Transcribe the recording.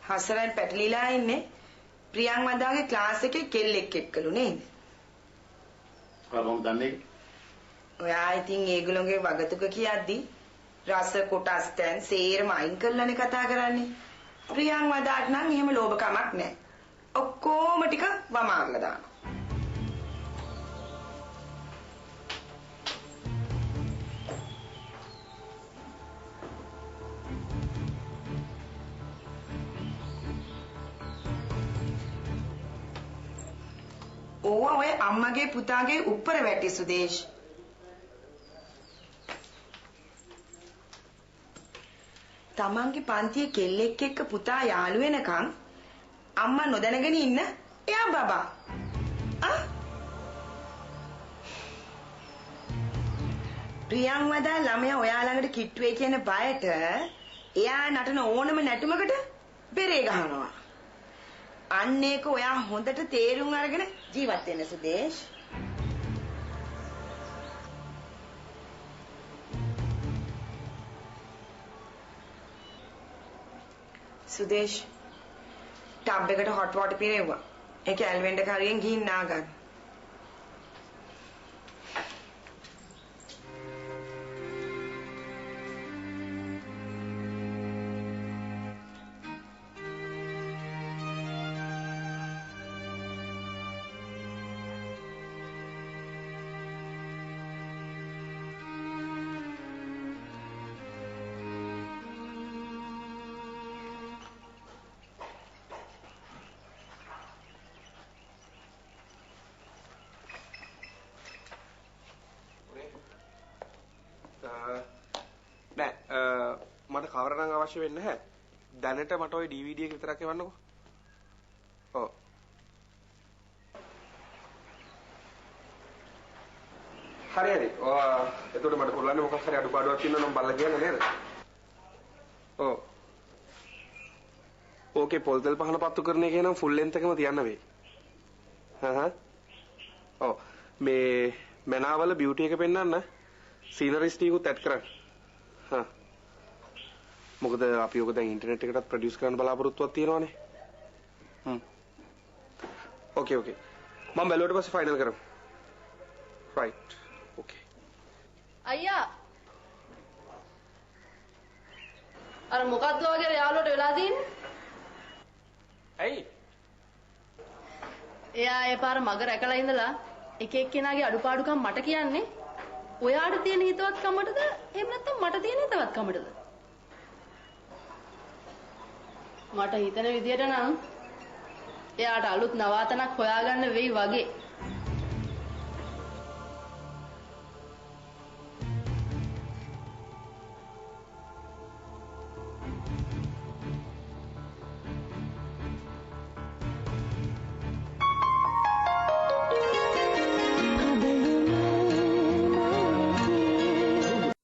හසරන් පැටලිලා ඉන්නේ ප්‍රියංවදාගේ ක්ලාස් එකේ කෙල්ලෙක් එක්කලු නේද? කොහොමද දන්නේ? ඔයා ඉතින් ඒගොල්ලෝගේ වගතුක කියද්දි රස කොටස් තැන් සේරම අයින් කරලානේ කතා කරන්නේ. ප්‍රියංවදාට නම් එහෙම ලෝභකමක් නැහැ. ඔක්කොම ටික වමාරලා දානවා. ඕවා ඔය අම්මගේ පුතාගේ උප්පර වැටි සුදේශ්. තමන්ගේ පන්තියේ කෙල්ලෙක් එක්ක පුතා යාළු වෙනකන් අම්මා නොදැනගෙන ඉන්න එයා බබා. ආ ප්‍රියංවදා ළමයා ඔයා ළඟට කිට්ටු වෙයි කියන බයට එයා නටන ඕනම නැටුමකට බෙරේ ගහනවා. අන්න ඒක ඔයා හොඳට තේරුම් අරගෙන ජීවත් වෙන්න සුදේශ්. සුදේශ් ටබ් එකට හොට් වෝටර් පිරෙව්වා. ඒක ඇල්වෙන්ඩ කරියෙන් ගිහින් නාගන්න. නෑ මට කවර නම් අවශ්‍ය වෙන්නේ නැහැ. දැනට මට ওই DVD එක විතරක් එවන්නකෝ. ඔව්. හරි හරි. ඔයා එතකොට මට පුළුවන් මොකක් හරි අඩුපාඩුවක් තියෙනවා නම් බලලා කියන්න නේද? ඔව්. ඕකේ පොල් තෙල් පහන පත්තු කරන එකේ නම් ෆුල් ලෙන්ත් එකම තියන්න වෙයි. හා හා. ඔව්. මේ මනාවල බියුටි එක පෙන්නන්න සීනරිස් ටිකුත් ඇඩ් කරන්න. හා. මොකද අපි ඔක දැන් ඉන්ටර්නෙට් එකටත් ප්‍රොඩියුස් කරන්න බලාපොරොත්තුවක් තියෙනවානේ. හ්ම්. ඕකේ ඕකේ. මම බැලුවට පස්සේ ෆයිනල් කරමු. රයිට්. ඕකේ. අයියා අර මොකද්ද වගේ යාළුවට වෙලා තියෙන්නේ? ඇයි? එයා ඒ පාර මග රැකලා ඉඳලා එක එක්කෙනාගේ අඩුපාඩුකම් මට කියන්නේ ඔයාට තියෙන හිතවත්කමටද එහෙම නැත්නම් මට තියෙන හිතවත්කමටද? මට හිතෙන විදියට නම් එයාට අලුත් නවාතනක් හොයාගන්න වෙයි වගේ.